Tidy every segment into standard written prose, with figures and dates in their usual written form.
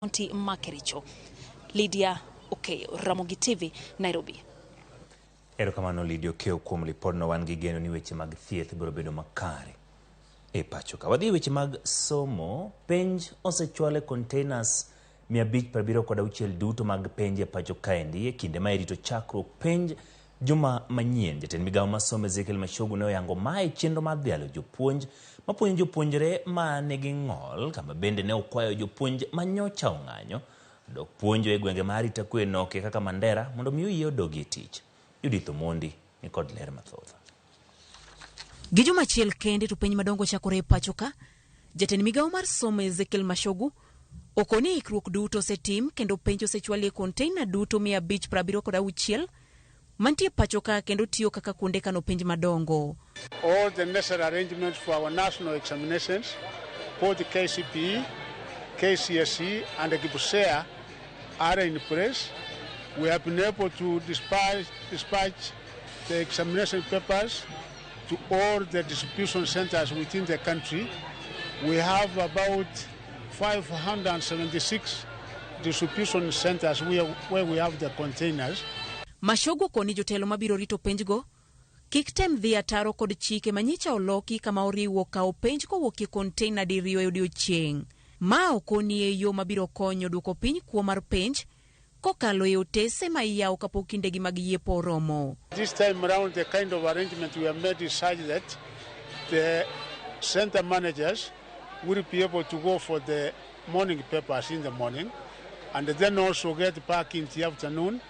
Kaunti ma Kericho. Lydia Okeyo, Ramogi TV, Nairobi. Erokamano Lydia Okeyo kuom lipodno. Wan gi geno ni weche mag thieth biro bedo makare e pacho ka. Wadhi e weche mag somo. Penj osechwal e containers 576 duto mag penj e pacho kaendi e kinde ma irito chakruok penj juma manyien. Jatend migawo mar somo Ezekiel Machogu ne oyango mae chenro mar dhialo jopuonj mapuonjo jopuonjre ma nigi ng'ol, kama bende ne okwayo jopuonj ma nyocha ong'anyo dok puonjo e gwenge ma arita kwe nokie kaka Mandera mondo mi oyie odogi e tich. Judith Omondi ni kod ler mathoth. Gi juma achiel kende to penj madongo chakore e pacho ka, jatend migawo mar somo Ezekiel Machogu okoni ikruok duto osetim kendo penj osechwali e konteina duto 576 mantie pacho ka kendo tiyo kaka kuonde kano penj madongo. All the necessary arrangements for our national examinations, both the KCPE, KCSE and the KPSEA are in place. We have been able to dispatch the examination papers to all the distribution centers within the country. We have about 576 distribution centers where we have the containers. Machogu okoni jotelo mabiro rito penjgo kik tem dhi ataro kod chike manyicha oloki kama oriwo kawo penj kowuok e konteina diriyo e odiochieng'. Ma okoni e yo mabiro konyo duoko piny kuo mar penj kokalo e otese ma iyawo kapok kindegi mag yiepo oromo. This time round, the kind of arrangement we have made is such that the center managers will be able to go for the morning papers in the morning and then also get back in the afternoon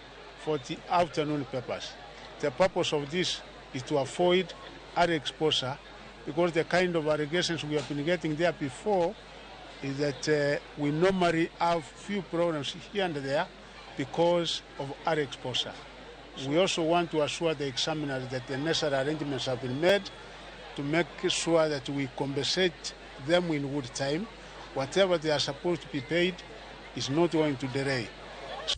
for the afternoon papers. The purpose of this is to avoid early exposure, because the kind of allegations we have been getting there before is that we normally have few problems here and there because of early exposure. We also want to assure the examiners that the necessary arrangements have been made to make sure that we compensate them in good time. Whatever they are supposed to be paid is not going to delay.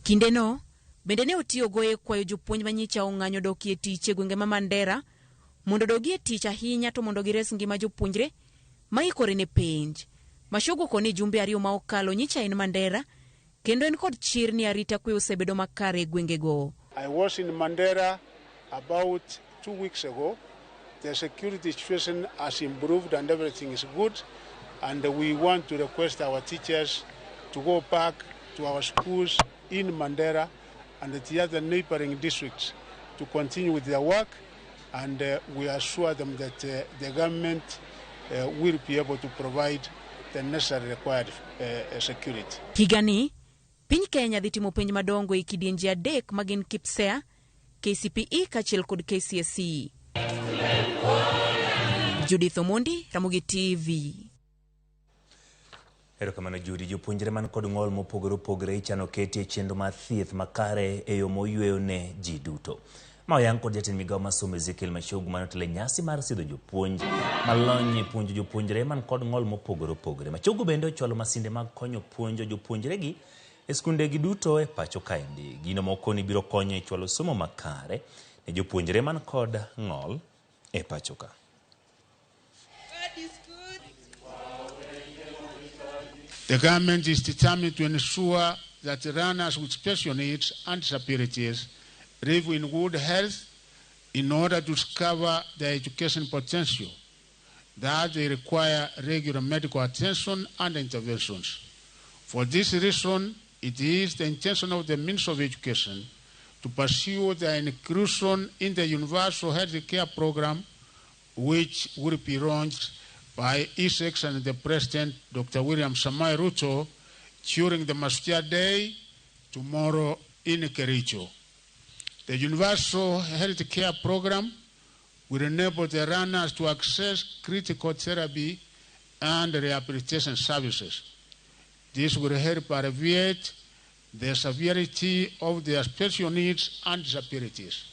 Kindeno, bende ne otiyogo e kwayo jopuonj manyicha ong'anyo dokie tich e gwenge ma Mandera mondo odogi e tich ahinya to mondo gires ngima jopuonjre ma ikore ne penj. Machogu okoni jumbe ariyo ma okalo nyicha en Mandera kendo en kod chir ni arita kwe osebedo makare e gwengego. I was in Mandera about 2 weeks ago. The security situation has improved and everything is good. And we want to request our teachers to go back to our schools in Mandera and the other neighboring districts to continue with their work. And we assure them that the government will be able to provide the necessary required security. Higani, piny Kenya dhi timo penj madongo e kidienje adek magin KPSEA, KCPE kaachiel kod KCSE. Judith Omondi, Ramogi TV. Erokamano Judy. Jopuonjre man kod ng'ol mopogore opogore ichano keti e chenro mar thieth makare e yo moyweyo ne ji duto. Ma oyang kod jatend migawo mar somo Ezekiel Machogu mane otelo e nyasi mar sidho jopuonj malony e puonjo jopuonjre man kod ng'ol mopogore opogore. Machogu bende ochwalo masinde mag konyo puonjo jopuonjregi e skundegi duto e pacho kaendi. Gino mokoni biro konyo e chwalo somo makare ne jopuonjre man kod ng'ol e pacho ka. The government is determined to ensure that learners with special needs and disabilities live in good health in order to discover their education potential, that they require regular medical attention and interventions. For this reason, it is the intention of the Ministry of Education to pursue their inclusion in the Universal Health Care Program, which will be launched by His Excellency the President, Dr. William Samoei Ruto, during the Mashujaa Day tomorrow in Kericho. The Universal Health Care Program will enable the learners to access critical therapy and rehabilitation services. This will help alleviate the severity of their special needs and disabilities.